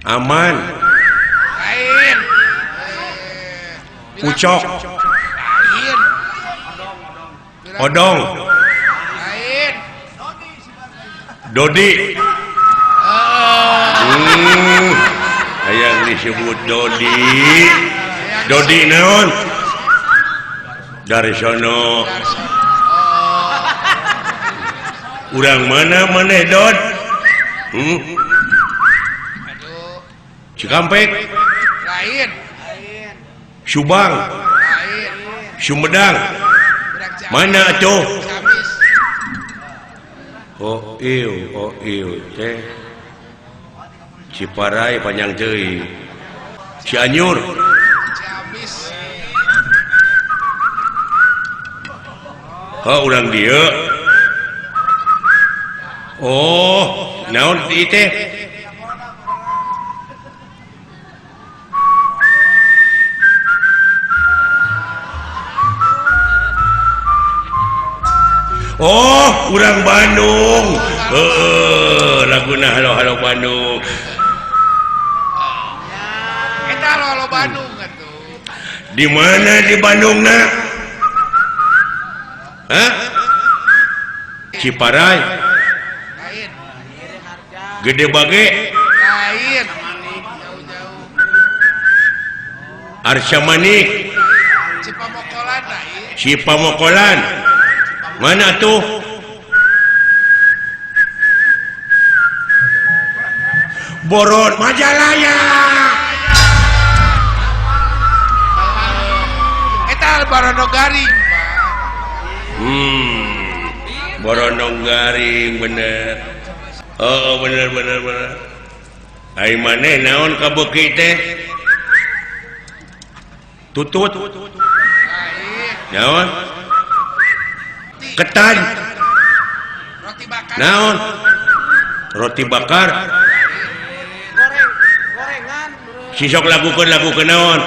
Aman. Lain. Ucok. Lain. Odong. Lain. Dodi. Hayang disebut Dodi. Dodi naon? Darsono. Urang mana maneh Dod? Cikampek. Lain. Subang. Lain. Sumedang. Mana atuh? Oh ieu, oh ieu teh. Ciparai panjang teuing. Cianjur. Ciamis. Oh urang dieu. Oh, naon ieu teh? Oh, urang Bandung. Heeh, laguna halo-halo Bandung. Eta halo-halo Bandung atuh. Di mana di Bandungna? Hah? Ciparai. Lain. Gede Bage. Lain. Jauh-jauh. Arca Manik. Cipamokolan lain. Cipamokolan. Mana tuh? Boron Majalaya. Eta Barono Garing, Pak. Barono Garing bener. Oh, bener bener bener. Ai maneh naon kabeuki teh? Tutut. Naon? Ketan. Roti bakar. Naon? Roti bakar. Goreng, gorengan. Sisok lagukeun lagukeun naon?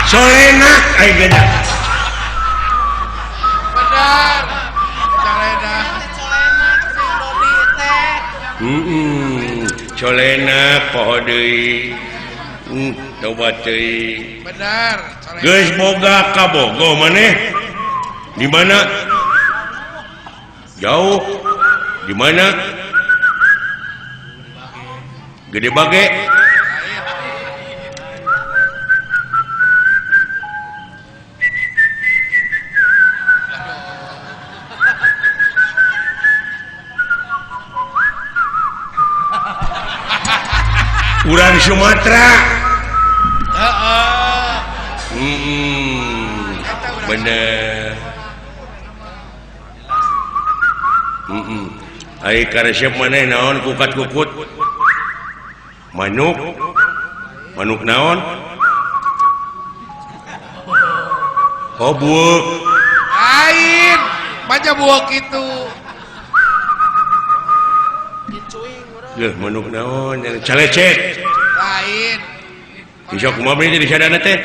Solenak ai geunya. Benar. Solenak. Solenak si Dodi teh. Solenak poho deui. Tobat teuing. Benar. Solenak. Geus boga kabogoh maneh? Di mana? Jauh. Di mana? Gede Bage. Urang Sumatera. Bener. Ai karesep maneh naon kukat-kukut? Manuk. Manuk naon? Oh buuk. Lain, baca buuk itu. Geuh manuk naon? Calecek. Lain. Bisa kumaha beli di sadana teh?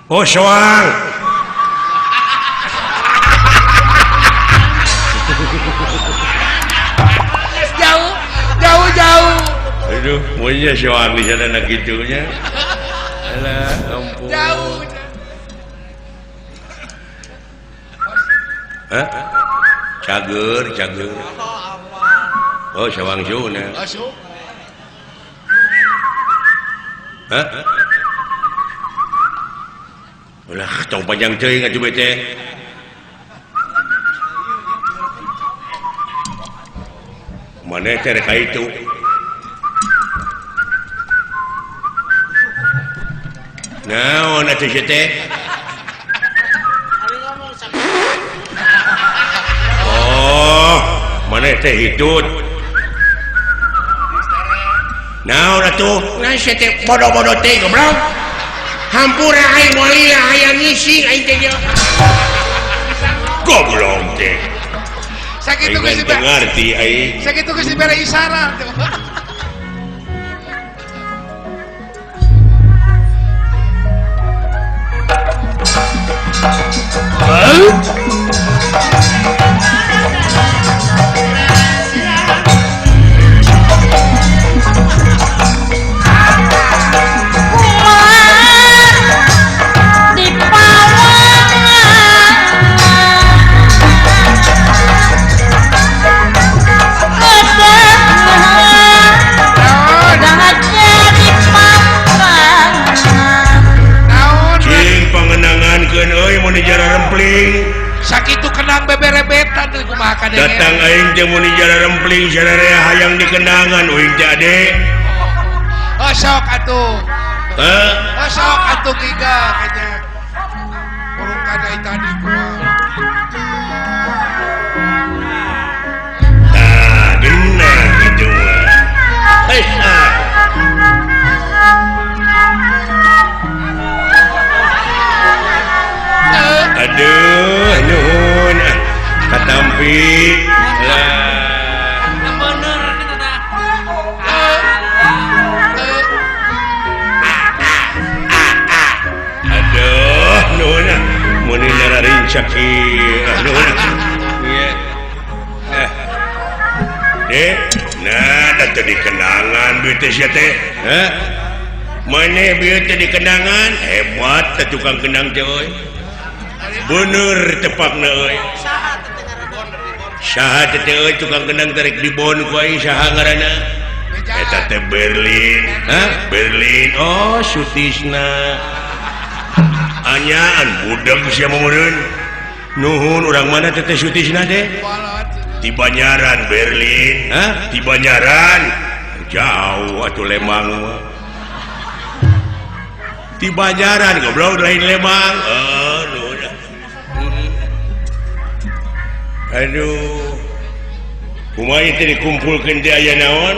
Oh soang. Jauh, jauh, jauh. Aduh, maunya soang di sadana kitunya. Alah, ampun. Jauh. Hah? Cager, cager. Oh, sawang suna. Hah? Ulah, tong panjang teuing atuh bete. Maneh teh rek ka itu. Naon atuh sia teh? Oh, maneh teh hitut. Naon atuh? Nah sia teh bodoh-bodoh teh goblok. Hampura aing moal lila hayang ngising aing teh. Goblok teh. Sakitu geus ngarti aing. Sakitu geus dibere isyarat. Sakitu kenang beberebetan teh kumaha kadenge. Datang aing teh mun jara rempling sararea hayang dikenangan uing teh ade. Oh sok atuh. Heh. Oh sok atuh giga kayaknya. Urung kadai tadi kumaha. Tah geunah kitu mah. Heh ah. Aduh, nuhun katampi lah. Bener itu tah. Aduh, nuhun mun nararin ieu. Nuhun. Ieu. Eh, nah da teu dikenangan duit teh sia teh. Hah? Maneh bieu teh dikenangan, hebat teh tukang kenang teh euy. Bener tepakna euy. Saha teh euy tukang kendang tarik dibon ku aing saha ngaranna? Eta teh Berlin. Hah? Berlin. Oh, Sutisna. Anyaan budak sia meureun. Nuhun urang mana teh Sutisna teh? Di Banyaran Berlin. Hah? Di Banyaran. Jauh atuh Lembang mah. Di Banyaran goblok lain Lembang. Oh, nuhun. Aduh, kumaha teh dikumpulkeun teh aya naon?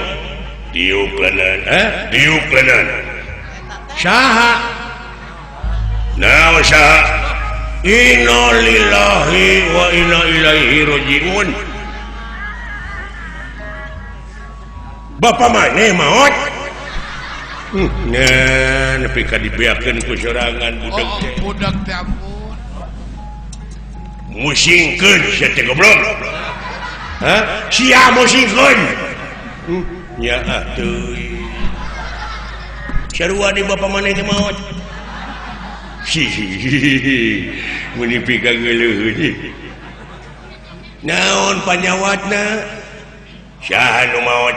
Diuk leungeun, hah? Diuk leungeun. Saha? Naon saha? Innalillahi wa inna ilaihi rajiun. Bapak maneh maot? Nah, nepi ka dibeakeun ku sorangan budak teh. Oh, budak teh ampun. Musingkeun sia teh goblok. Hah? Sia musingkeun. Nya teuing. Sarua di bapa maneh teh maot. Hihihi. Mun pika geuleuh. Naon panyawatna? Saha nu maot?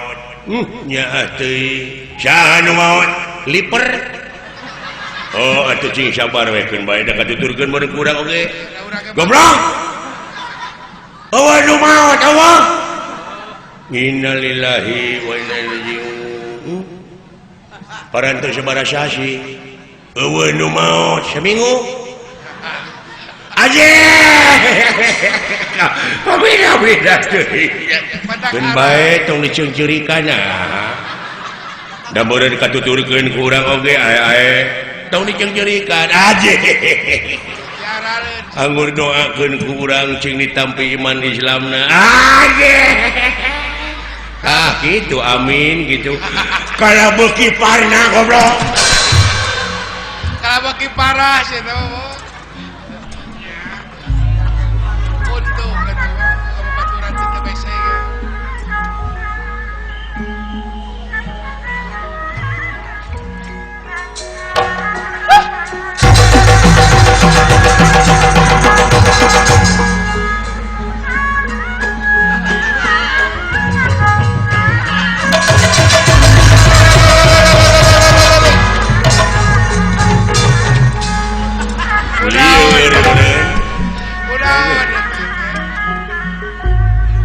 Nya teuing. Saha nu maot? Liper. Oh, atuh cing sabar we keun bae da katuturkeun meureun ku urang oge. Goblok. Eueuh nu maot eueuh. Innalillahi wa inna ilaihi raji'un. Parantos sabaraha sasi. Eueuh nu maot seminggu. Aje. Pabila-bila teuing. Keun bae tong diceungceurikan ah. Da meureun katuturkeun ku urang oge ae-ae. Tong diceungceurikan aje. Anggur doakeun ku urang cing ditampi iman Islamna. Aje. Ah gitu amin gitu. Kalau beuki parna goblok. Kalau beuki parah sih teh mah. Untung atuh baturan teh bese.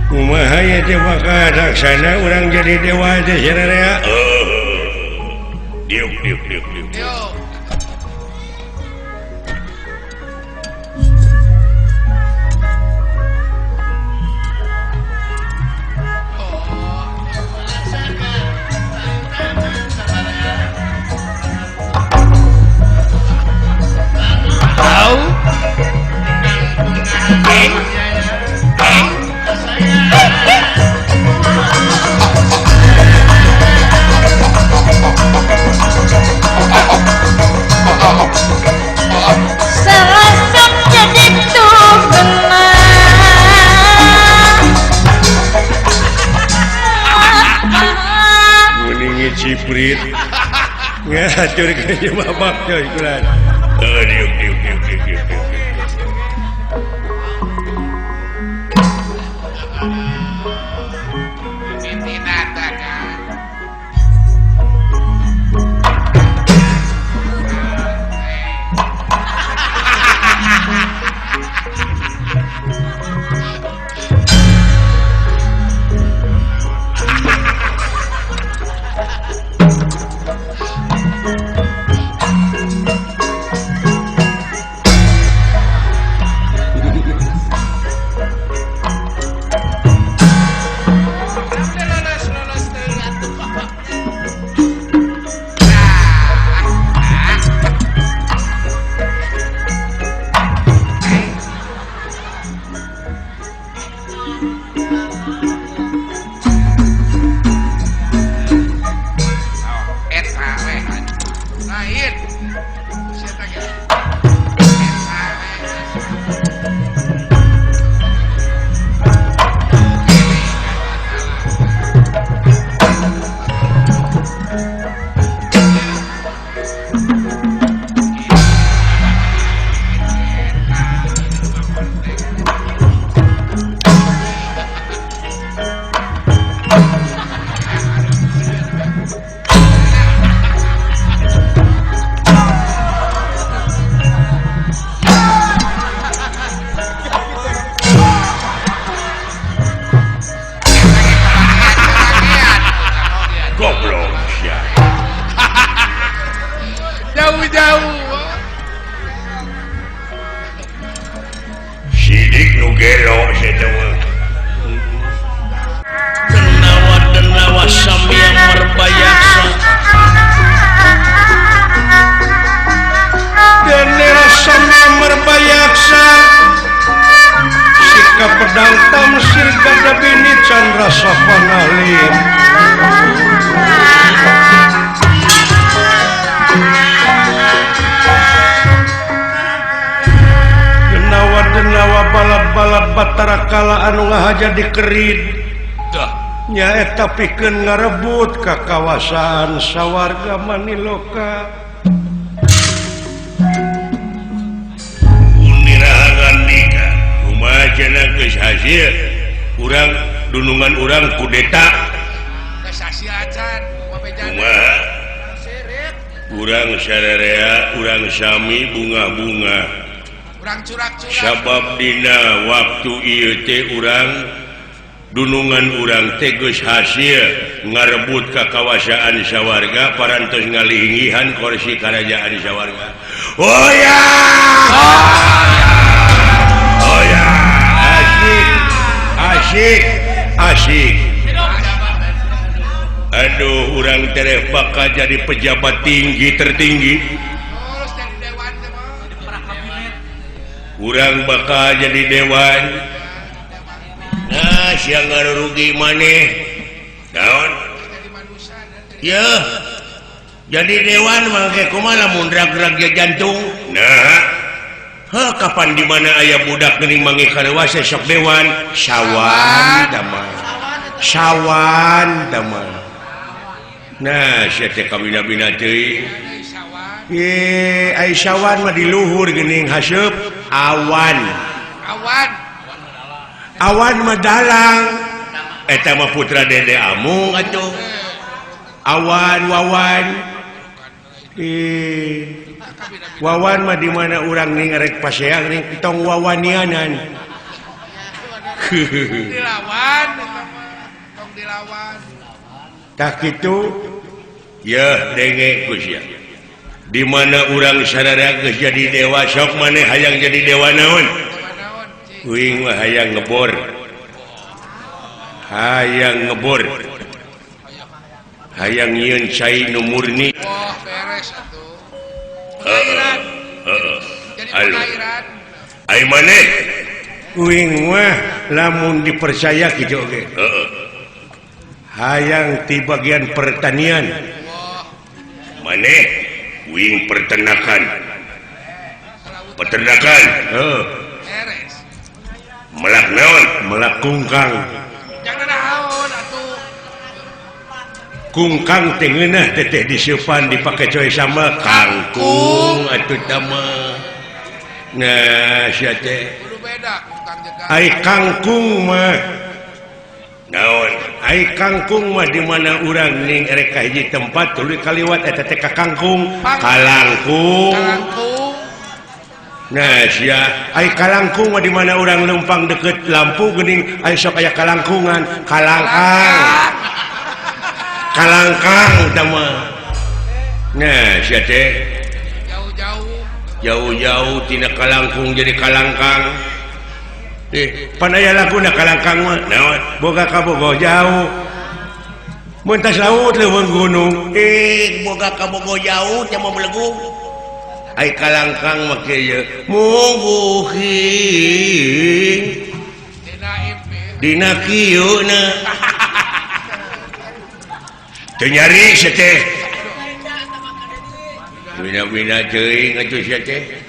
Kumaha ya teh maka laksana urang jadi dewa teh sararea. Diuk diuk diuk diuk. Tahu? Ngabuburit ngacurkeun ieu babak coy kulan. Heuh diuk diuk diuk diuk diuk. Anu ngahaja dikerid nyaeta pikeun ngarebut ka kawasan sawarga Maniloka. Unirahangan nikah kumaha cenah geus hasil urang dunungan urang kudeta geus hasil acan kumaha urang sararea urang sami bunga-bunga sabab dina waktu ieu teh urang dunungan urang teh geus hasil ngarebut ka kawasaan sawarga parantos ngalinggihan kursi karajaan sawarga. Oh ya, oh ya, asyik asyik asyik. Aduh, urang tereh bakal jadi pejabat tinggi tertinggi. Urang bakal jadi dewan. Nah, siang ngarugi maneh. Naon? Ya. Jadi dewan mangke kumaha lamun rag-rag jantung. Nah. Heh, kapan di mana aya budak geuning manggih karewasa sok dewan? Sawan tama. Sawan tama. Nah, sia teh kabina-bina teuing. Ye, ai sawan mah di luhur geuning haseup awan. Awan. Awan mah dalang. Eta mah putra Dede Amung atuh. Awan wawan. Wawan mah di mana urang ning rek paseang ning tong wawanianan. Dilawan eta mah, tong dilawan. Tah kitu yeuh denge ku sia. Di mana urang sararea geus jadi dewa sok maneh hayang jadi dewa naon? Uing mah hayang ngebor. Hayang ngebor. Hayang nyieun cai nu murni. Wah, beres atuh. Pengairan. Heeh. Jadi pengairan. Ai maneh? Uing mah lamun dipercaya kitu oge. Heeh. Hayang ti bagian pertanian. Maneh? Wing peternakan. Peternakan. Heeh. Melak naon? Melak kungkang. Jangan naon atuh. Kungkang teh ngeunah teteh diseupan dipake coy sama kangkung atuh tah mah. Nah sia teh kudu beda kungkang jeung ai kangkung mah naon ai kangkung mah di mana urang ning erek ka hiji tempat tuluy kaliwat eta teh ka kangkung kalangkung. Nah sia ai kalangkung mah di mana urang lempang deket lampu geuning ai sok aya kalangkungan kalangkang kalangkang tah mah. Nah sia teh jauh-jauh jauh-jauh tina kalangkung jadi kalangkang. Pan aya laguna kalangkang mah naon boga kabogoh jauh mun tas laut leuweung gunung boga kabogoh jauh nya mah belegung ai kalangkang mah kieu mungguhing dina kieu na teu nyari sia teh bina-bina teuing atuh sia teh.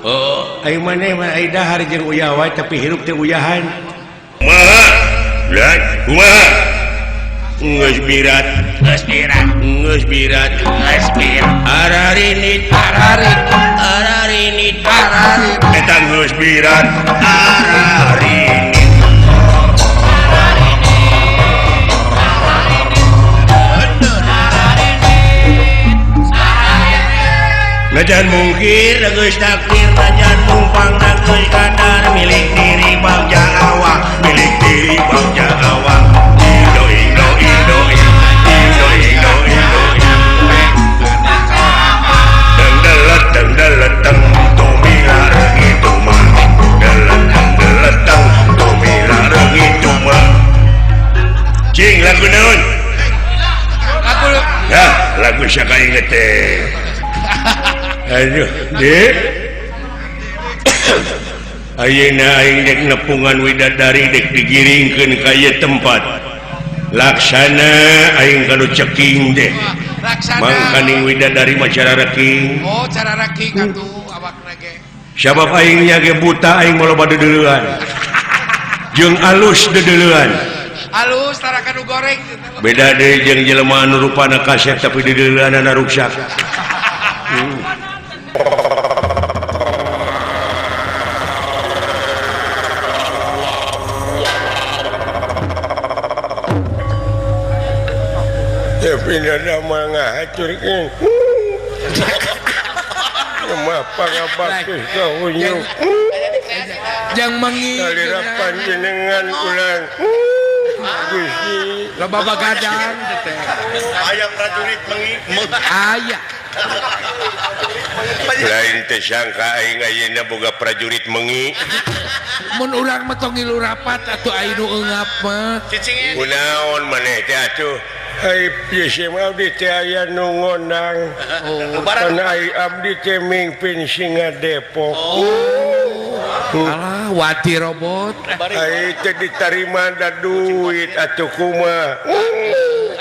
Oh, ai maneh mah ai dahar jeung uyah wae tapi hirup teh uyahan. Kumaha? Lah, kumaha? Geus birat, geus birat, geus birat, geus birat. Ararinit, ararinit, ararinit, ararinit. Eta geus birat, ararinit. Najan mungkir geus takdir, najan mumpang geus kadar milik diri bagja awak, milik diri bagja awak. Indo indo indo indo indo indo. Deng delet deng delet deng tumila reungi tuma. Delet deng delet deng tumila reungi tuma. Cing lagu naon? Lagu ya, lagu saka inget teh. Aduh, Dek. Ayeuna aing dek nepungan widadari dek digiringkeun ka ieu tempat. Laksana aing kanu ceking deh. Laksana. Mangkaning widadari mah cara reking. Oh, cara reking atuh awakna ge. Sabab aing nya ge buta aing mah loba deudeulean. Jeung alus deudeulean. Alus tara kanu goreng. Beda deui jeung jelema anu rupana kasep tapi deudeuleanana ruksak. Pindah mah ngahacurkeun. Mah pangabakti ka hunyuk. Jang mengi salira panjenengan ulang. Gusti loba bagadang teh. Aya prajurit mengi. Aya. Lain teh sangka aing ayeuna boga prajurit mengi. Mun urang mah tong ngilu rapat atuh aya nu eungap mah. Kunaon maneh teh atuh? Ai pieu abdi teh aya nu ngondang. Pan ai abdi teh mingpin Singa Depok. Alah wati robot. Ai teh ditarima da duit atuh kumaha.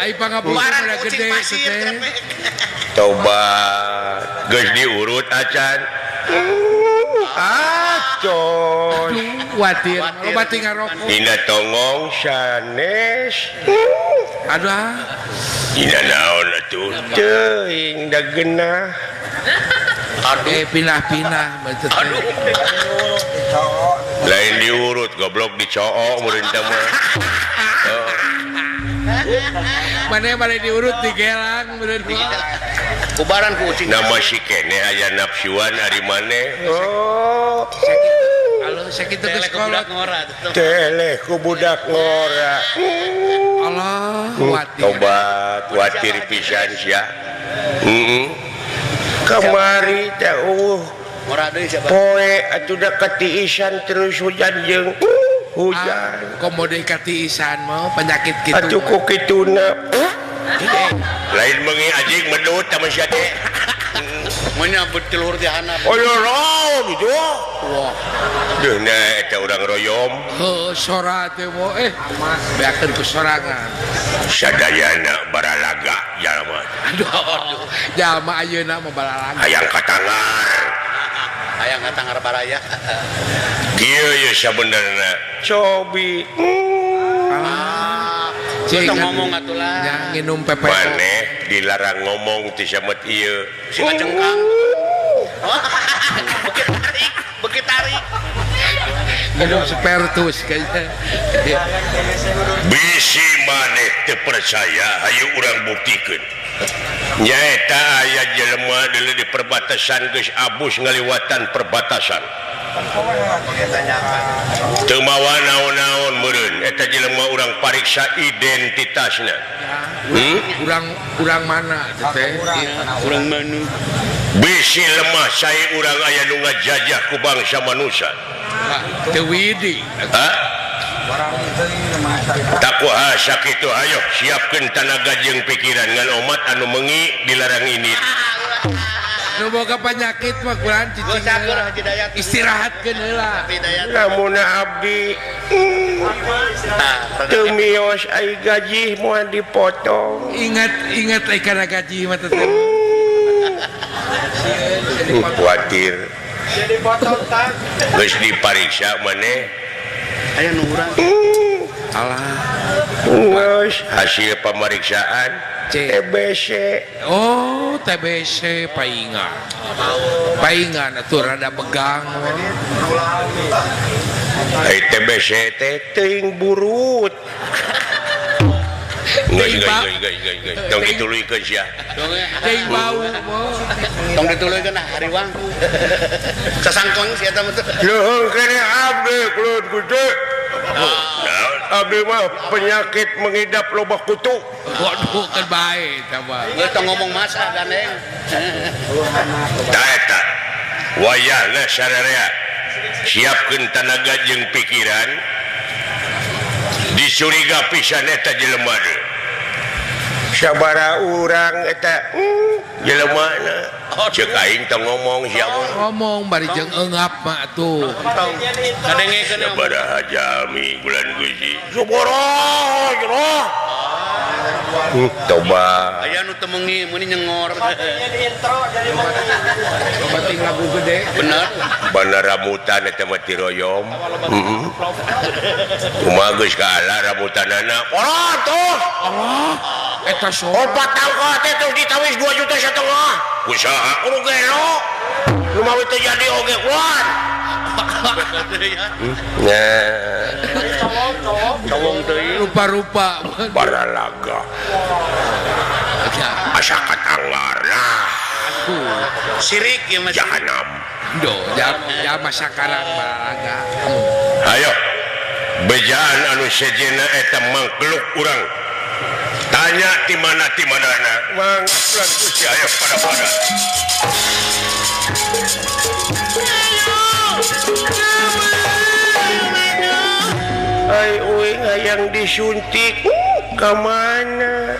Ai pangapunten udah gede teh. Tobat geus diurut acan. Acon. Watir, loba tinggal rokok. Dina tongong sanes. Aduh. Dina naon atuh? Teuing da geunah. Aduh, pindah-pindah maksudnya. Aduh. Lain diurut goblok dicook meureun teh mah. Mana bade diurut digelang meureun. Kubaran ku ucing. Nama si kene aya nafsuan ari maneh. Oh. Halo, sakitu geus kolot. Teleh ku budak ngora. Allah, watir. Tobat, watir pisan sia. Heeh. Kamari teh eueuh. Ngora deui sia. Poe atuh da katiisan terus hujan jeung hujan. Komo deui katiisan mah penyakit kitu. Atuh ku kituna. Lain mengi anjing medut sama sia teh. Menyambut telur di handap. Oh lorong gitu. Wah. Duh nah eta urang royom. Heuh sora teh wo mas beakeun ku sorangan. Sadayana baralaga jalma. Aduh aduh. Jalma ayeuna mah baralaga. Hayang katangar. Hayang katangar baraya. Kieu ye sabenerna. Cobi. Ah. Cing ngomong atuh lah. Nya nginum PPO. Maneh dilarang ngomong ti samet ieu. Si ngajengkang. Beuki tarik, beuki tarik. Minum spertus kayaknya. Bisi maneh teu percaya hayu urang buktikeun. Nyaeta aya jelema deuleu di perbatasan geus abus ngaliwatan perbatasan. Teu mawa naon-naon meureun eta jelema urang pariksa identitasna. Urang mana teh? Urang mana? Bisi lemah sae urang aya nu ngajajah ku bangsa manusia. Teu widi. Hah? Takuha sakitu ayo siapkeun tanaga jeung pikiran ngan omat anu mengi dilarang ini. Nu boga penyakit mah kurang cicing istirahatkeun heula. Lamun abdi teu mios ai gaji moal dipotong. Ingat ingat ai kana gaji mah teh. Kuatir. Geus dipariksa maneh aya nu urang. Alah. Geus hasil pemeriksaan TBC. Oh, TBC paingan. Paingan atuh rada begang. Ai TBC teh teuing burut. Geus geus geus geus geus. Tong dituluykeun sia. Teuing bau. Tong dituluykeun ah hariwang. Sasangkong si eta mah teh. Leuheung keneh abdi kulut gede. Abdi mah penyakit mengidap loba kutu. Waduh kan bae eta mah. Geus tong ngomong masa gandeng. Tah eta. Wayahna sararea. Siapkeun tanaga jeung pikiran. Dicuriga pisan eta jelema deui. Sabara urang eta jelemana. Ceuk aing tong ngomong sia mah. Ngomong bari jeung eungap mah atuh. Kadengekeun sabaraha jalmi bulan Gusti. Sabaraha jero. Toba. Aya nu teu meungi meuni nyengor. Loba ting lagu gede. Bener. Bana rambutan eta mah tiroyom. Heeh. Kumaha geus kaala rambutanana. Ora tuh. Allah. Eta sora. Opat tangka teh terus ditawis 2,5 juta. Kusaha kudu gelo. Nu mawi teu jadi oge kuat. Nah. Cowong deui. Rupa-rupa baralaga. Asa katanggar lah. Sirik ya Mas. Jahanam. Do, ya masakarang balaga. Ayo. Bejaan anu sejenna eta mangkluk urang. Tanya di mana di manana. Mangkluk Gusti ayo pada-pada. Ai uing hayang disuntik ka mana?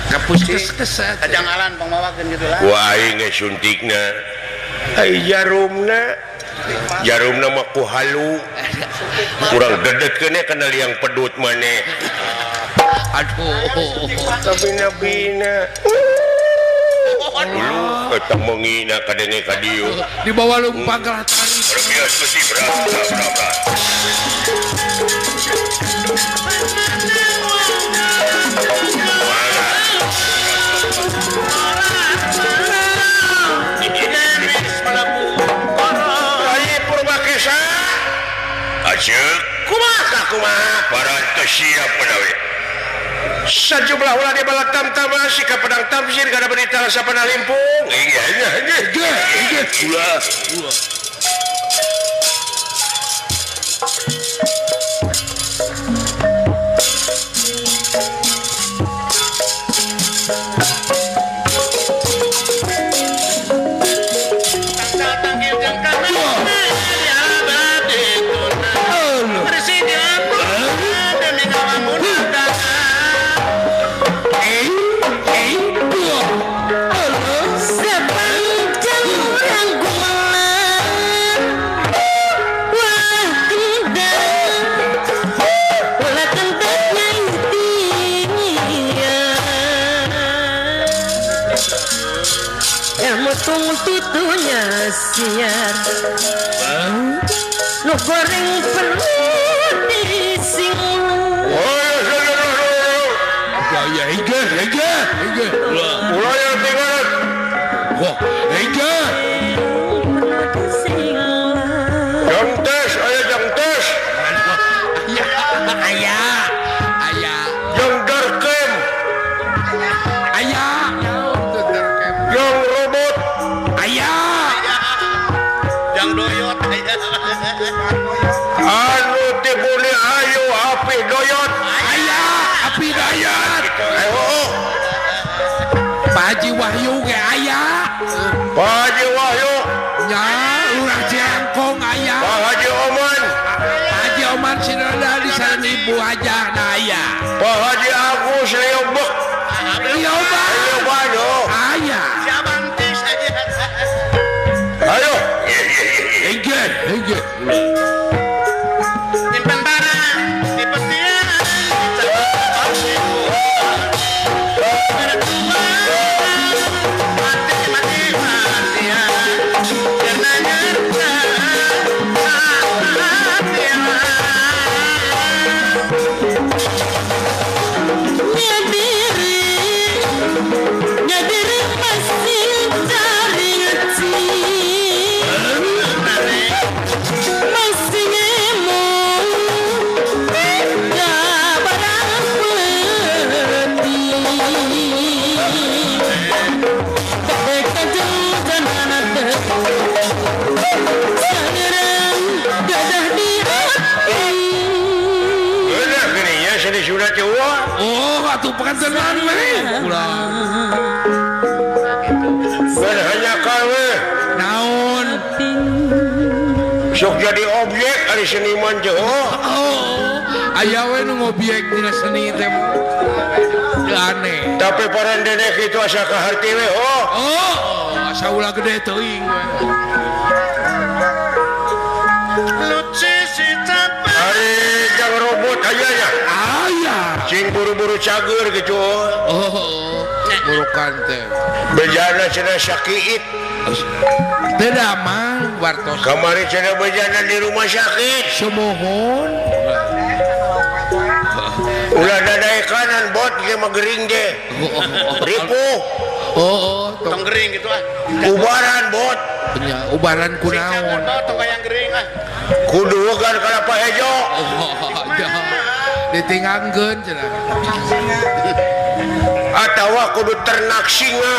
Ka puskesmas kajangalan pangmawakeun kitu lah. Ku aing ge suntikna. Ai jarumna. Jarumna mah ku halu. Kurang dedetkeun kana liang pedut maneh. Aduh. Kabina-bina. Dulu eta mengina kadenge ka dieu. Dibawa lumpang kalah tarik. Bias besi berat berat berat. Purwakesa. Aceuk kumaha kumaha parantos siap menawi. Sajumlah ulah di balak tamtama sikap pedang tamsir kada berita rasa pernah limpung. Iya iya iya iya. Ulah. Siar nu goreng perlu disinggung. Aya. Aya. Jeung Darkem. Aya. Jeung robot. Aya. Jang doyot aya. Anu teh buni ayu api doyot. Aya, api doyot. Ayo. Pak Haji Wahyu ge aya. Pak Haji Wahyu. Nya, Lurah Cirangkong aya. Pak Haji Oman. Pak Haji Oman sinada di sareng Ibu Hajah na aya. Pak Haji Agus Leobek. Leobek. Leobek aya. Siabantis aya. Ayo. Hengger, hengger. Nyimpen barang di petian. Oh, atuh pengantenan we. Ulah. Bukan hanya kawe. Naon? Sok jadi objek ari seniman teh. Oh, aya we nu ngobyek dina seni teh. Aneh. Tapi parandene kitu asa kaharti we. Oh. Oh, asa ulah gede teuing we. Ari jang robot aya nya. Aya. Cing buru-buru cager gitu. Oh, burukan teh. Bejana cenah sakiit. Teu damang wartos. Kamari cenah bejana di rumah sakit. Sumuhun. Ulah dadae kanan bot ge mah gering ge. Ripuh. Oh, tong gering gitu ah. Ubaran bot. Nya ubaran kunaon? Tong hayang gering ah. Kudu kan kalapa hejo. Ditingangkeun cenah. Atawa kudu ternak singa.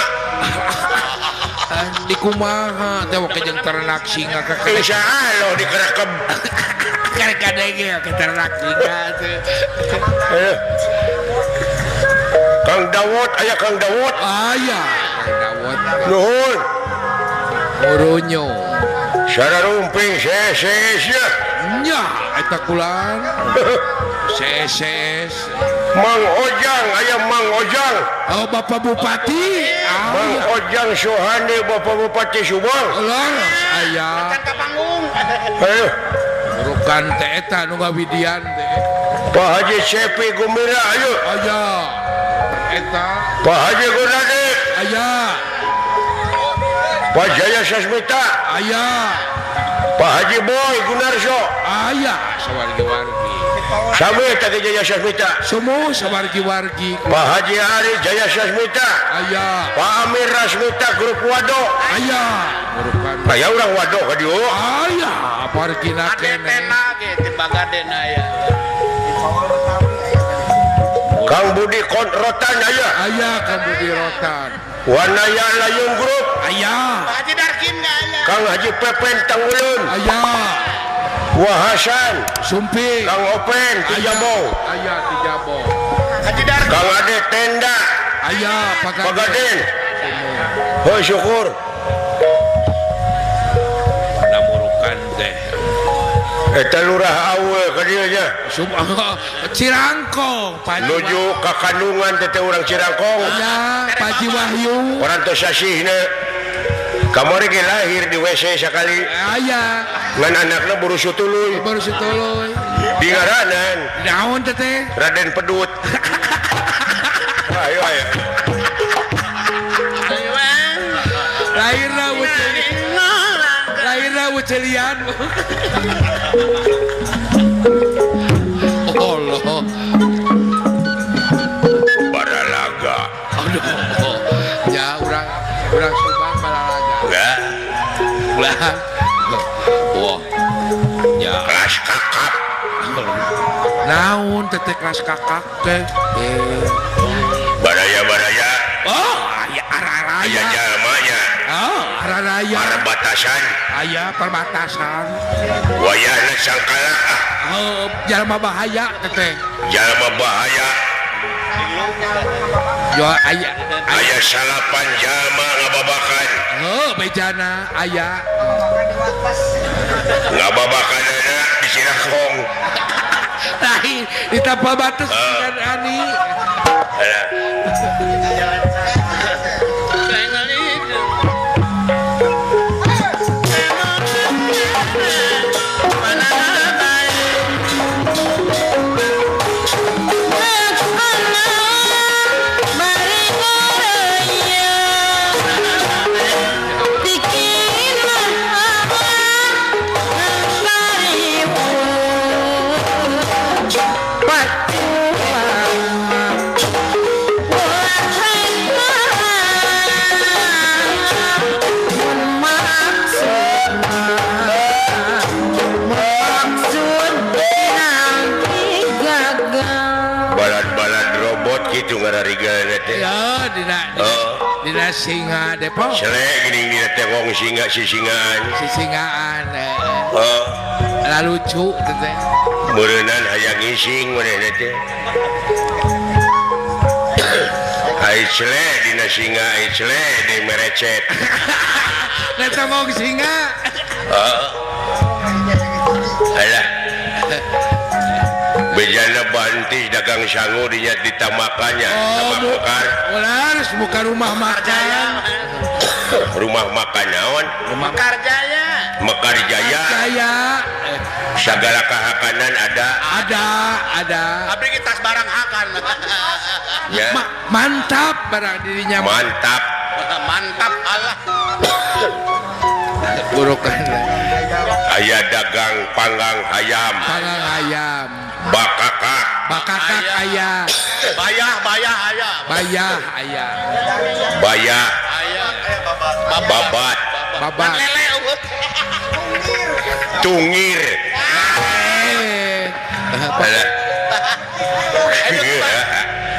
Di kumaha teh we jeung ternak singa ka insyaallah dikerekem. Kadenge ke ternak singa teh. Kang Dawud aya Kang Dawud. Aya Kang Dawud. Nuhun. Murunyo. Sararumping seses nya. Nya eta kulan. Seses. Mang Ojang aya Mang Ojang. Oh Bapak Bupati. Mang Ojang Sohandi Bapak Bupati Subang. Leres aya. Can ka panggung. Ayo. Burukan teh eta nu ngawidian teh. Pak Haji Cepi Gumira ayo. Aya. Eta. Pak Haji Gunadi. Aya. Pak Jaya Sasmita. Aya. Pak Haji Boy Gunarso. Aya sawargi-wargi. Sami tadi Jaya Sasmita. Semua sawargi-wargi. Pak Haji Ari Jaya Sasmita. Aya. Pak Amir Rasmita grup Wado. Aya. Aya urang Wado ka dieu. Aya, parkina keneh. Adetena ge ti Bagaden aya. Kang Budi Rotan aya. Aya Kang Budi Rotan. Wanaya Layung Grup. Aya. Pak Haji Darkin ge aya. Kang Haji Pepen Tanggulun. Aya. Wahasan Sumpi. Kang Open Tijabo. Aya Tijabo. Haji Darkin. Kang Ade Tenda. Aya Pagaden. Heuh syukur. Namurukan teh. Eta lurah awe ka dieu nya. Cirangkong Pak nuju ka kandungan teh urang Cirangkong. Aya Pak Haji Wahyu. Parantos sasihna. Kamari ge lahir di WC sakali. Aya. Ngan anakna buru tuluy. Buru tuluy. Di ngaranan. Naon teh teh? Raden Pedut. Ayo ayo. Lahirna lahirna wucelian. Allah. Baralaga. Aduh. Ya urang urang Subang baralaga. Enggak. Ulah. Wah. Ya kelas kakap. Naon teteh kelas kakak teh? Baraya-baraya. Oh, aya araraya. Aya jalmanya. Oh, araraya. Perbatasan. Aya perbatasan. Wayahna sangkala. Oh, jalma bahaya teteh. Jalma bahaya. Yo aya aya salapan jalma ngababakan. Oh, bejana aya. Ngababakanana di Cirahong. Lain di tanpa batas dengan ani. Dina singa Depok. Selek geuning dina teh wong singa sisingaan. Sisingaan. Oh. Lah lucu teh. Meureunnan hayang ngising manehna teh. Ai selek dina singa, ai selek di merecet. Eta wong singa. Heeh. Alah. Bejana bantis dagang sangu dinya ditamakannya. Oh, mekar. Harus buka rumah makan. Rumah makan naon? Mekar Jaya. Mekar Jaya. Jaya. Segala kahakanan ada. Ada, ada. Abdi kita barang hakan. Ya. Mantap barang dirinya. Mantap. Mantap Allah. Burukan. Aya dagang panggang ayam. Panggang ayam. Bakakak. Bakakak ayah. Bayah, bayah ayah. Bayah ayah. Bayah. Ayah. Babat. Babat. Tungir.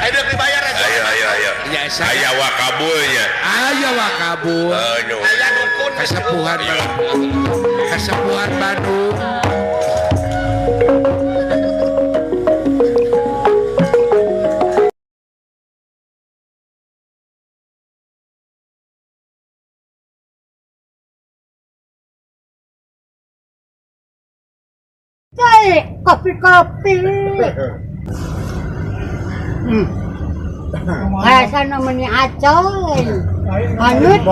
Ayo dibayar aja. Ayo ayo ayo. Aya wakabulnya. Aya wakabul. Aya dukun. Kasepuhan. Kasepuhan Bandung. Kopi-kopi. Rasa namanya acoy. Anut.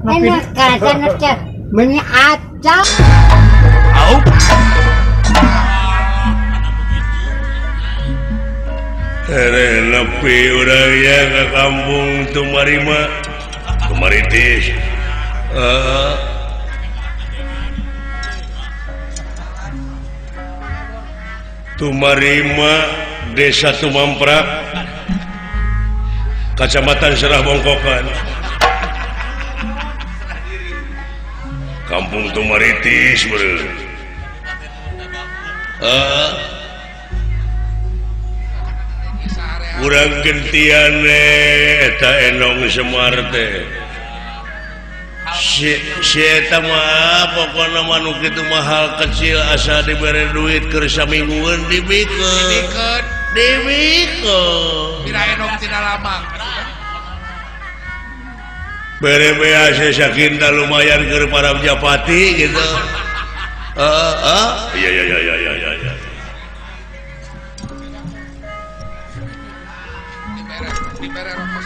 Enak rasanya teh meni acau. Tere nepi urangnya ke kampung Tumarima. Tumaritis. Tumarima Desa Tumamprak, Kecamatan Serah Bongkokan, Kampung Tumaritis bro. Urang gentian eta enong Semar teh. Si eta mah pokona mah nu kitu mah hal kecil asa dibere duit keur saminggueun dibikeun. Dibikeun. Pira enong tina lamang. Bere bea sakinta lumayan keur para japati gitu. Heeh. Iya iya iya iya iya iya. Dibere rokok.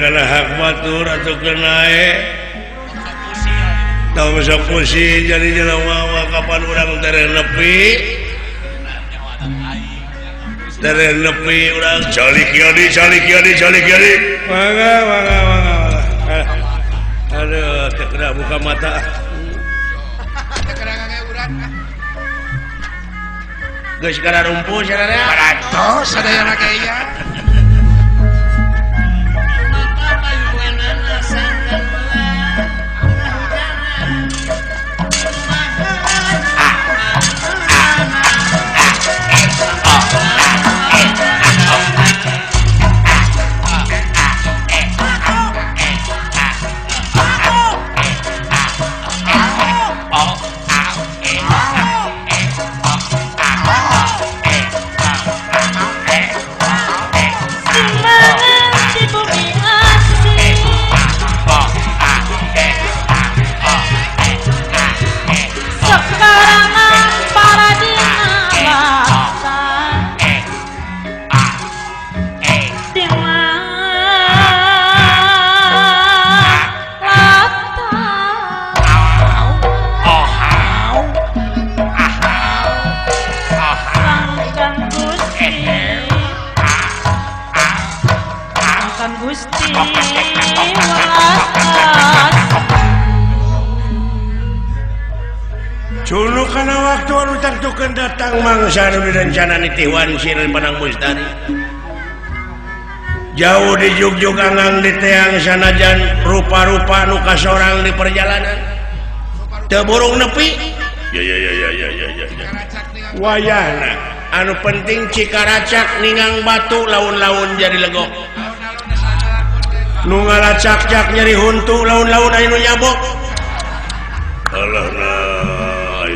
Karena hak batur atau kenae tong sok pusing jadi jelema kapan urang tereh nepi urang calik yadi calik yadi calik yadi mangga mangga mangga. Aduh Teu kena buka mata. Teu kena ngeurat. Geus kana rumpu sararea. Parantos sadayana ge ya. Culu kana waktu anu tangtukeun datang mangsa nu direncana nitiwan sirih Panang Bustari. Jauh di jugjug angang di teang sanajan rupa-rupa nu kasorang di perjalanan. Teu burung nepi. Ya ya ya ya ya ya ya. Wayahna anu penting cikaracak ningang batu laun-laun jadi legok. Nu ngalacak-cak nyeri huntu laun-laun aya nu nyabok. Alah nah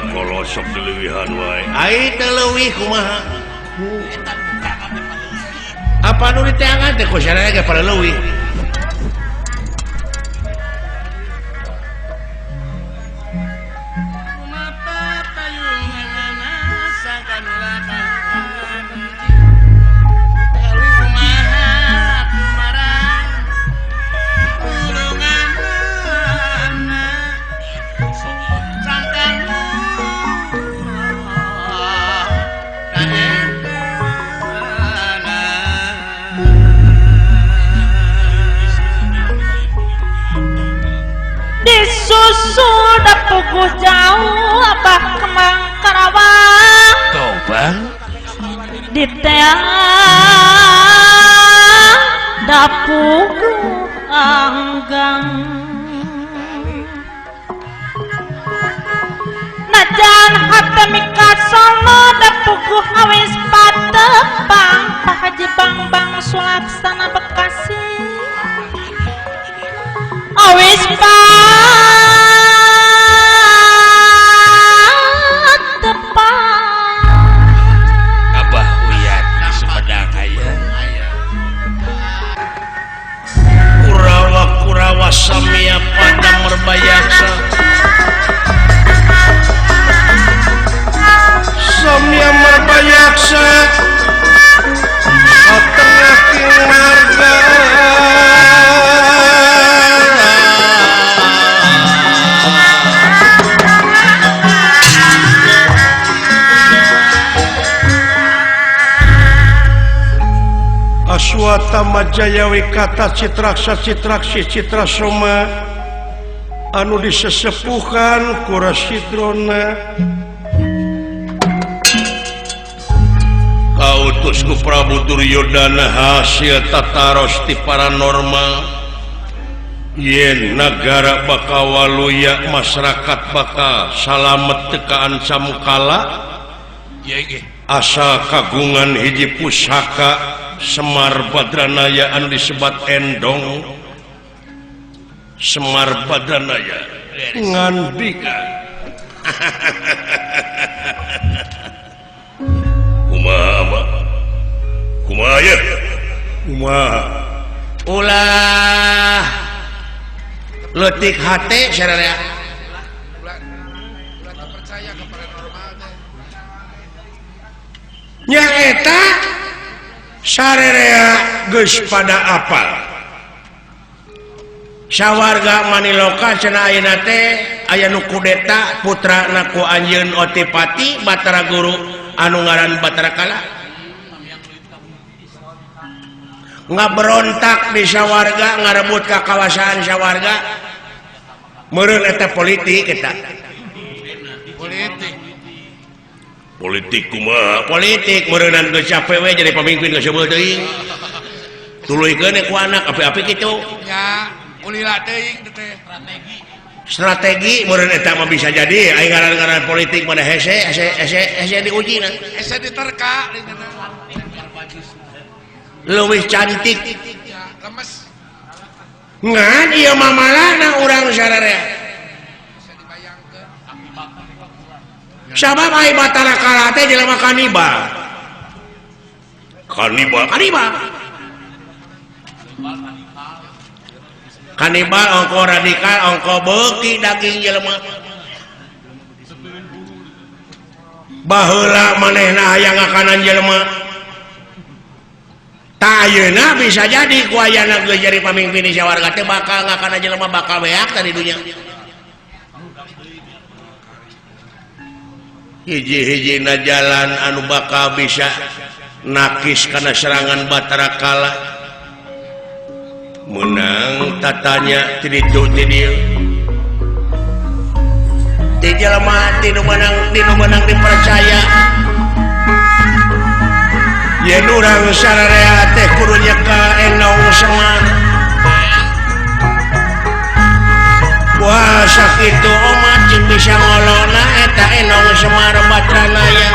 kolosok dileuwihan wae. Ai teu leuwih kumaha? Apa nu diteangan teh ku sararea ge pada leuwih. Sudah puguh jauh abah Kemang Karawang Tobang di teang dapuguh anggang najan hate mikasono dapuguh awis patepang Pak Haji Bang Sulaksana Bekasi awis Kurawa Samia pada Merbayaksa Samia Merbayaksa tengah keluarga Aswata Majaya Wikata Citraksa Citraksi Citra Soma anu disesepuhan ku Rasidrona kautus ku Prabu Duryodana hasil tataros ti paranormal yen nagara bakal waluya masyarakat bakal salamet teu kaancam kala asal kagungan hiji pusaka Semar Badranaya anu disebat Endong Semar Badranaya ngandika kumaha kumaha ye kumaha ulah leutik hate sararea ulah percaya ka paranormal teh nya eta sarerea geus pada apal sawarga Maniloka cenah ayeuna teh aya nu kudeta putrana ku anjeun Otipati Batara Guru anu ngaran Batara Kala ngaberontak di sawarga ngarebut ka kawasaan sawarga Meureun eta politik eta. Politik. Politik kumaha? Politik meureunan geus capek we jadi pamimpin geus seubeuh teuing. Tuluykeun ku anak api-api kitu. Nya, kulila teuing teh. Strategi meureun eta mah bisa jadi aing ngaran-ngaran politik mana hese hese hese hese diuji na. Hese diterka leuwih cantik ya, lemes ngan ieu mah malana urang sararea sabab ai Batara Kala teh jelema kanibal kanibal kanibal kanibal ongko radikal ongko beuki daging jelema baheula manehna hayang ngakanan jelema tah ayeuna bisa jadi ku ayana geus jadi pamimpin di sawarga teh bakal ngakana jelema bakal beak tadi dunya hiji-hijina jalan anu bakal bisa nakis kana serangan Batara Kala menang tatanya ti ditu ti dieu ti jelema ti nu menang dipercaya yen urang sararea teh kudu nyeka Enong Semar wah sakitu omat cing bisa ngolona eta Enong Semar Badranaya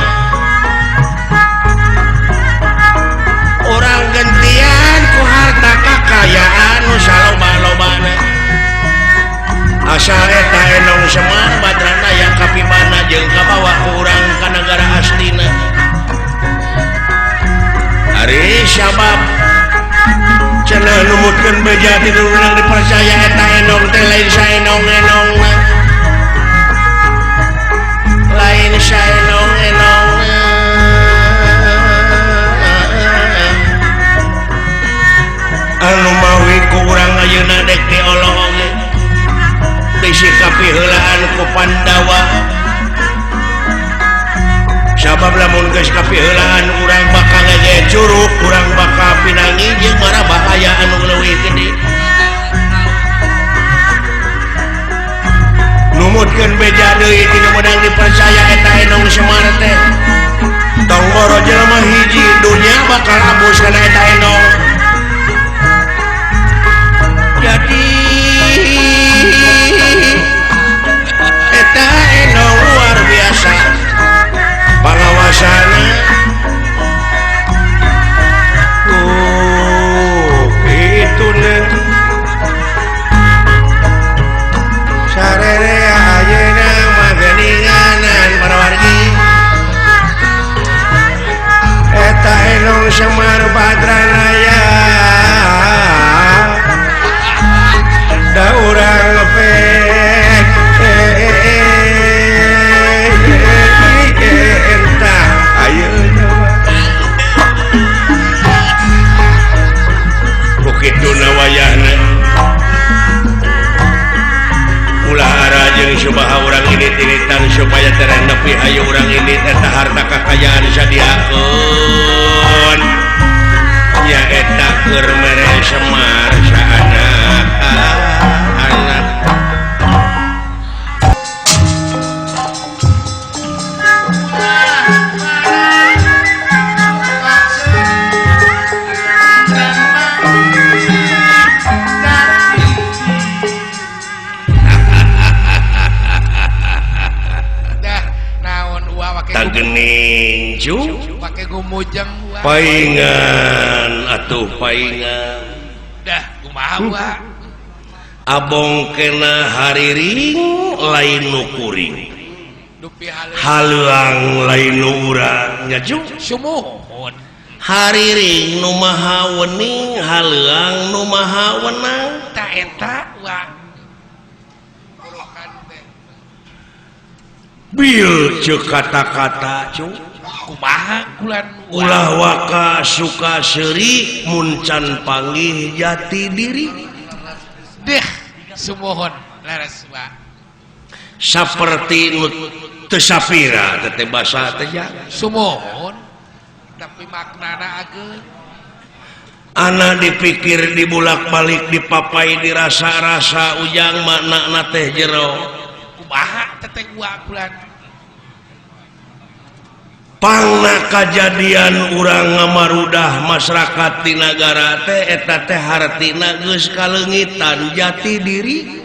urang gentian ku harta kakayaan nu saloba-lobana asal eta Enong Semar Badranaya kapibana jeung kabawa ku urang ka nagara aslina. Ari sabab cenah numutkeun beja ti urang dipercaya eta Enong teh lain saenong-enongna lain saenong-enongna anu mawi ku urang ayeuna dek diolong oge bisi kapiheulaan ku Pandawa sabab lamun geus kapiheulaan urang bakal ngege curug urang bakal pinangi jeung marah bahaya anu leuwih gede numutkeun beja deui ti nu meunang dipercaya eta Enong Semar teh tong boro jelema hiji dunya bakal abus kana eta Enong jadi eta Enong luar biasa pangawasana itu nih sarere ayeuna mah geuninganan para wargi eta Enong Semar Badranaya da urang wayahna ulah ara jeung subaha urang ini tinitan supaya tereh nepi hayu urang ini eta harta kakayaan sadiakeun nya eta keur mere Semar saanak anak. Gening cu pake gumujeng paingan atuh paingan dah kumaha wa abong kena hariring lain nu kuring haleuang lain nu urang nya cu sumuhun hariring nu maha wening haleuang nu maha wenang ta eta wa bil cek kata-kata cu kumaha kulan ulah waka suka seuri mun can panggih jati diri deh sumuhun leres wa saperti nu teu sapira teh basa teh ja sumuhun tapi maknana ageung Anak dipikir dibulak-balik dipapai dirasa-rasa ujang makna teh jero kumaha teteh gua bulan pangna kajadian urang ngamarudah masyarakat di nagara teh eta teh hartina geus kaleungitan jati diri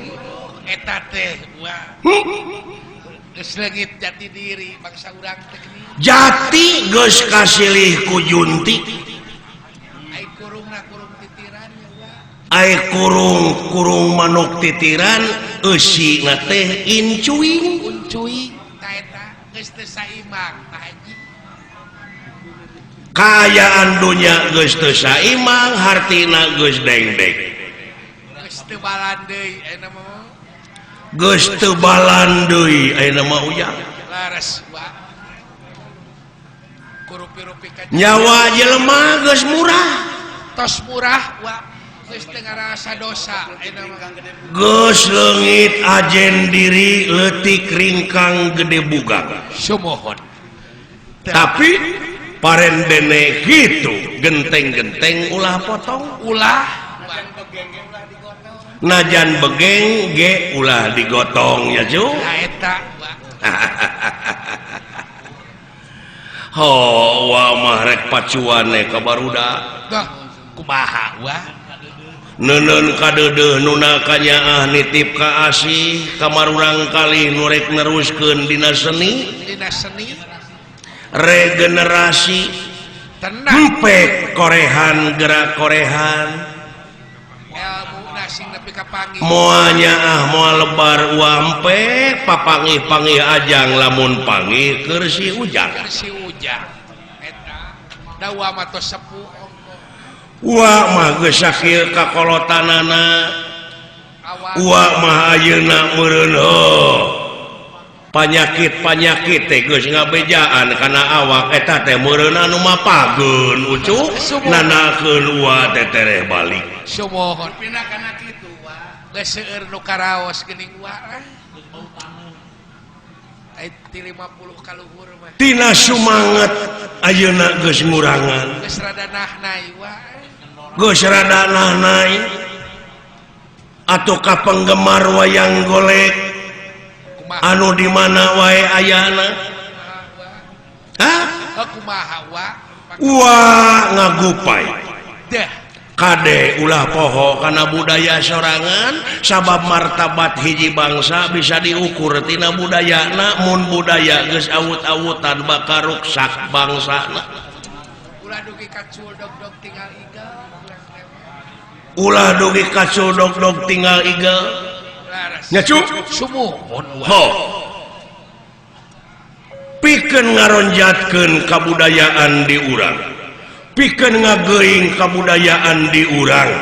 eta teh gua geus leungit jati diri bangsa urang teh jati geus kasilih ku junti. Ai kurung-kurung manuk titiran eusi na teh incuing incuing ta eta geus teu saimang Pak Haji. Kaayaan dunya geus teu saimang hartina geus dengdek geus teu balan deui ayeuna mah geus teu balan deui ayeuna mah ujang laras wa kurupi-rupi ka nyawa jelema geus murah tos murah wa geus teu ngarasa dosa ayeuna mah geus leungit ajen diri leutik ringkang gede bugang sumohon tapi parendene kitu genteng-genteng ulah potong ulah najan begeng ge ulah digotong ya cu eta ho wa mah rek pacuan ka barudak kumaha wa Neunun kadeudeuh nuna kanyaah nitip ka asih kamarurang kalih nu rek neruskeun dina seni regenerasi tenang empek korehan gerak korehan moal nyaah moal lebar wampek papangih-pangih ajang lamun pangih keur si ujang eta da wa mah tos sepuh. Wa mah geus sakieu kakolotanana wa mah ayeuna meureun heuh panyakit-panyakit teh geus ngabejaan kana awak eta teh meureun anu mapageun ucu nanakeun wa teh tereh balik sumohon pina kana kitu wa geus seueur nu karaos geuning wa ai ti 50 kaluhur mah tina sumanget ayeuna geus ngurangan geus rada nahnai wa geus rada nahnai atuh ka penggemar wayang golek anu di mana wae ayana hah kumaha wa wa ngagupai deh kade ulah poho kana budaya sorangan sabab martabat hiji bangsa bisa diukur tina budayana mun budaya geus awut-awutan bakal ruksak bangsana ulah dugi kacul dog-dog tinggal igel ulah dugi kacul dog-dog tinggal igel nya cu sumuhun ho pikeun ngaronjatkeun kabudayaan di urang pikeun ngageuing kabudayaan di urang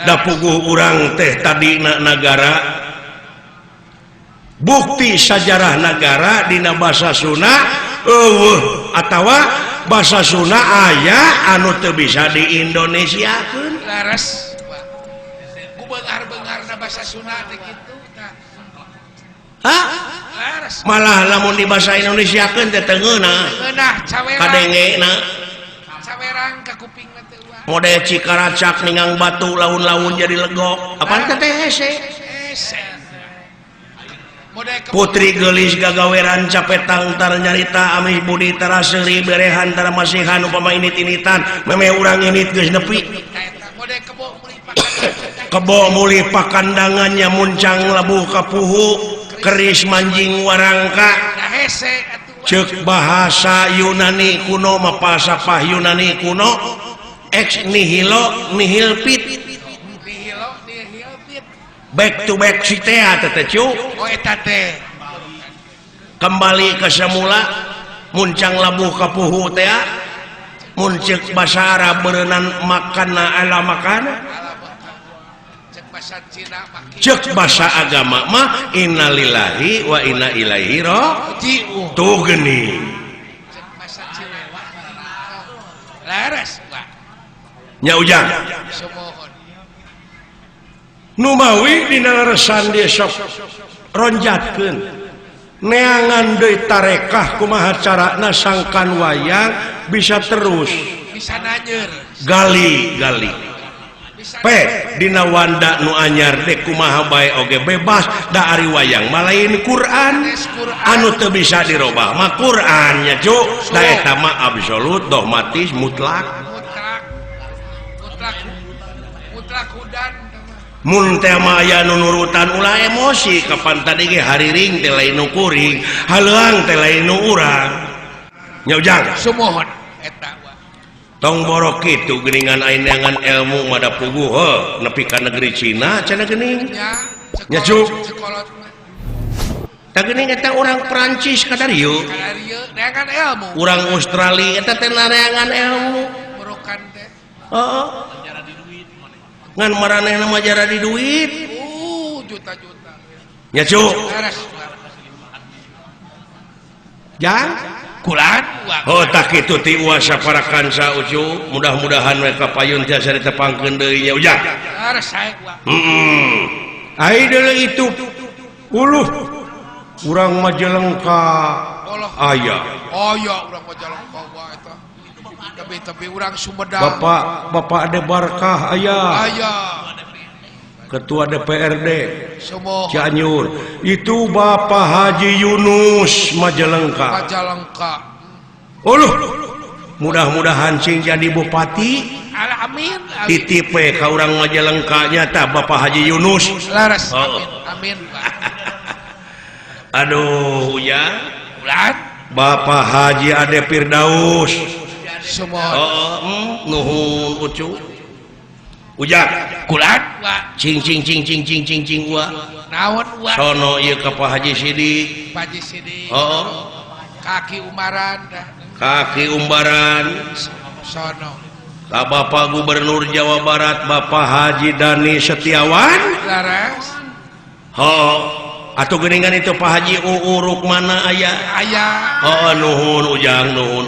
da puguh urang teh tadina nagara bukti sajarah nagara dina basa Sunda eueuh atawa basa Sunda aya anu teu bisa di Indonesiakeun laras ku beungar-beungarna basa Sunda teh kitu tah hah laras malah lamun di basa Indonesiakeun teh teu ngeunah ngeunah cawerang kadengena cawerang ka kupingna teh wa model Cikaracak ningang batu laun-laun jadi legok apaan teh teh hese hese Putri geulis gagaweran capetang tar nyarita amih budi tara seuri berehan tara masihan upama init-initan memeh urang init geus nepi kebo mulih pakandangannya muncang labuh kapuhu keris manjing warangka cek bahasa Yunani kuno mah falsafah Yunani kuno ex nihilo nihil fit back to back si teh teh cu oh eta teh kembali ke semula muncang labuh kapuhu teh mun ceuk basa Arab beureunan makana ala makana cek bahasa agama mah innalillahi wa inna ilaihi raji'un tuh geuning cek bahasa Cina laras nya ujang Numawi dina leresan dia sok ronjatkeun neangan deui tarekah kumaha carana sangkan wayang bisa terus bisa nanyer gali gali P dina wanda nu anyar dek kumaha bae oge bebas da ari wayang mah lain Quran anu teu bisa dirobah mah Quran nya cu da eta mah absolut dogmatis mutlak mutlak mutlak hudan mun teh mah aya nu nurutan ulah emosi kapan tadi ge hariring teh lain nu kuring haleuang teh lain nu urang nya ujang sumuhun eta. Tong borok kitu geuningan ayeuna ilmu mada puguh heuh nepi ka negeri Cina cenah geuning nya cu tah geuning eta urang Prancis ka darieu neangan ilmu urang Australia eta teh neangan ilmu burukan teh heeh ngan maranehna mah jara di duit juta-juta nya cu jang kulan. Oh tak itu ti uasa para kansa ucu mudah-mudahan mereka payun tiasa ditepangkeun deui nya ujang. Ai deuleu itu uluh urang Majalengka aya. Aya urang Majalengka wa eta. Tebi-tebi urang Sumedang. Bapak Bapak Ade Barkah aya. Aya. Ketua DPRD Cianjur itu Bapak Haji Yunus Majalengka. Majalengka. Uluh, mudah-mudahan sing jadi bupati. Amin. Titip we ka urang Majalengka nyata Bapak Haji Yunus. Laras. Oh. Amin. Amin. Aduh ya. Ulan. Bapak Haji Ade Firdaus. Semua. Oh, nuhun ucu. Ujang kulan cing cing cing cing cing cing cing wa naon wa sono ieu ka Pak Haji Sidik. Pak Haji Sidik. Oh, kaki umbaran kaki umbaran sono ka Bapak Gubernur Jawa Barat Bapak Haji Dani Setiawan laras. Oh, atuh geuningan itu Pak Haji Uu Rukmana aya aya. Oh, nuhun ujang nuhun.